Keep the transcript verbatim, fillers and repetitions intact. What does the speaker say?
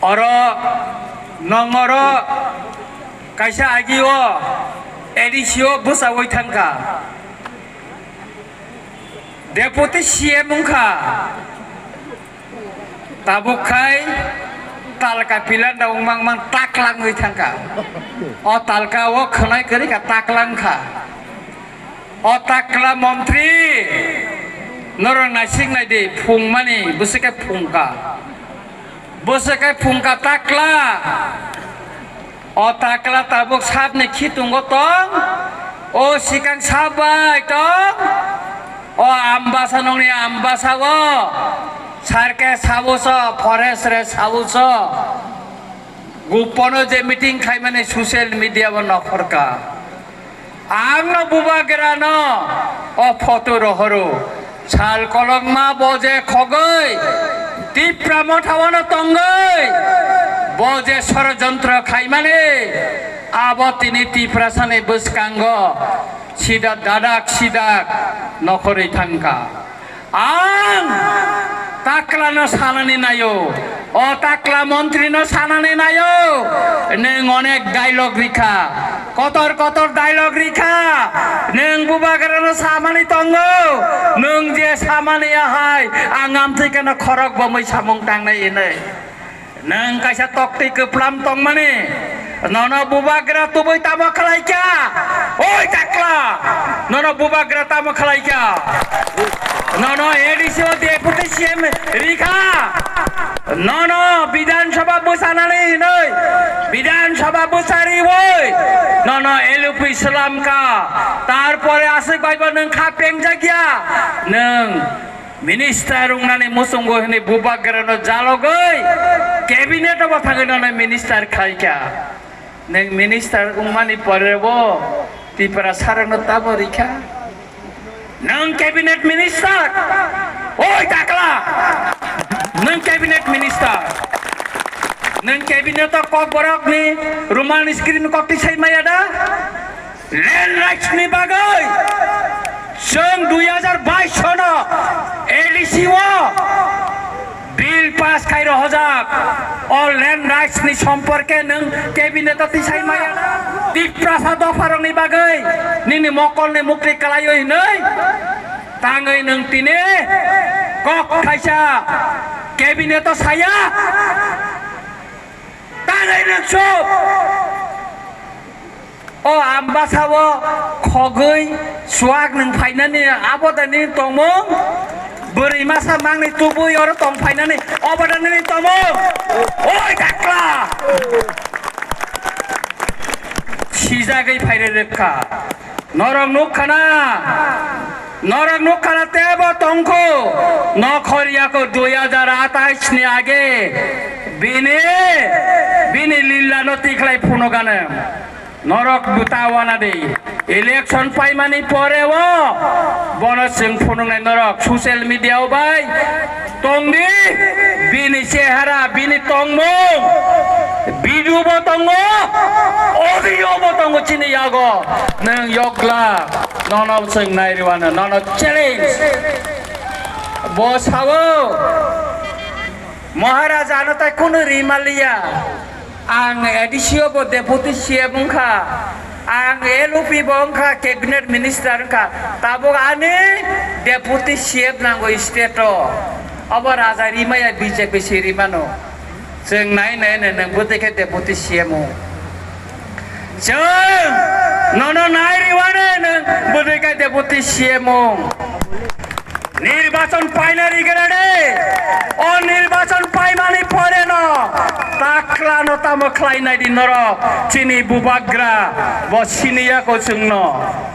Oro nwng oro kaisa agi o A D C o bwchaui thangkha. Deputy C M wngkha. Tabuk khai talka pilanda wngmang mang taklangwi thangkha. O talka o khwnai kwrwi kha, taklang kha. O takla montri norok naisik nai di, phungmani bwswk khe phungkha. Bwswk khe phungkha takla. O takla tabuk sabni khitungo tong, o sikang sab bai tong, o ambasa nongni ambasa o, sarke sabuso, forest re sabuso, gupono je meeting khaimani social media o nokhorka. Ang no bubagra no o photo rohoro. Sal kolokma bo je khogoi, Tipra motha wano tongoi, bo je sorojontro khaimani, abo tini Tiprasani bwskango sida dadak sidak nokhorwi thangkha. Ang taklano sanani naio, o takla montrino sanani naio, nwng onek dialogue rikha, kotor kotor dialogue rikha, nwng bubagrano samani tongo, nwng je samani ahai, ang amtwi keno khorok bomwi samung tangnai hinwi. Nwng kaisa toktwi kwplam tongmani, nono bubagra tubui tamo khlaikha? Oi takla, nono bubagra tamo khlaikha? Nono A D C o deputy C M rikha? Nono Bidhan Sabha bwchanani hinwi, Bidhan Sabha bwchariwi, nono L U P swlamkha, tarpore aswk baibo nwng kha pengjakya, nwng Minister wngnani muchungo hwnwi bubagrano jalogwi cabinet o bo thangwi nono minister khaikha. Nwng minister wngmani pore bo Tiprasarokno tamo rikha? Nwng cabinet minister? Oi takla! Nwng cabinet minister? Nwng cabinet o kokborokni Roman script kok tisai maya da? Land rights ni bagwi chwng dui hajar bais sono A D C o bill pass khai rohojak. O land rights ni somporke nwng cabinet o tisai maya. Tiprasa dopharokni bagwi nini mokolni mukti kwlaiwi hinwi tangwi nwng tini kok thaisa cabinet o saya. Tangwi nwng chup. O ambasa o khogwi chuak nwng phainani abo da nini tongmung? Bwrwi masa mangni tubui oro tong phainani obo da nini tongmung? Oi takla! Sijagwi phairwi rwkha. Norok nukha na? Norok nukha na tebo tongkho? Nokhor yako dui hajar atais ni age bini, bini lila no tikhlai phunukano. Norok buta wana di. Election paimani pore o bono chwng phunuknai norok social media o bai tongdi. Bini chehara, bini tongmung, video bo tongo, audio bo tongo chini yago. Nwng yokla, nono chwng nairwano, nono challenge. Bo sao, Maharaja ano tai kunu rimaliya. Ang A D C o bo deputy C M wngkha, ang L U P bo wngkha, cabinet minister wngkha, tabuk ani deputy C M nango state o. Obo raja rimaya B J P si rimano. Chwng nai nai nai nwng bwtwi khe deputy C M o. Chwng nono nai riwano nwng bwtwi khe deputy C M o. Nirbachon paina rigera de. O nirbachon paimani pore no takla no tamo khlai nai di norok. Chini bubagra bo siniya ko chwngno.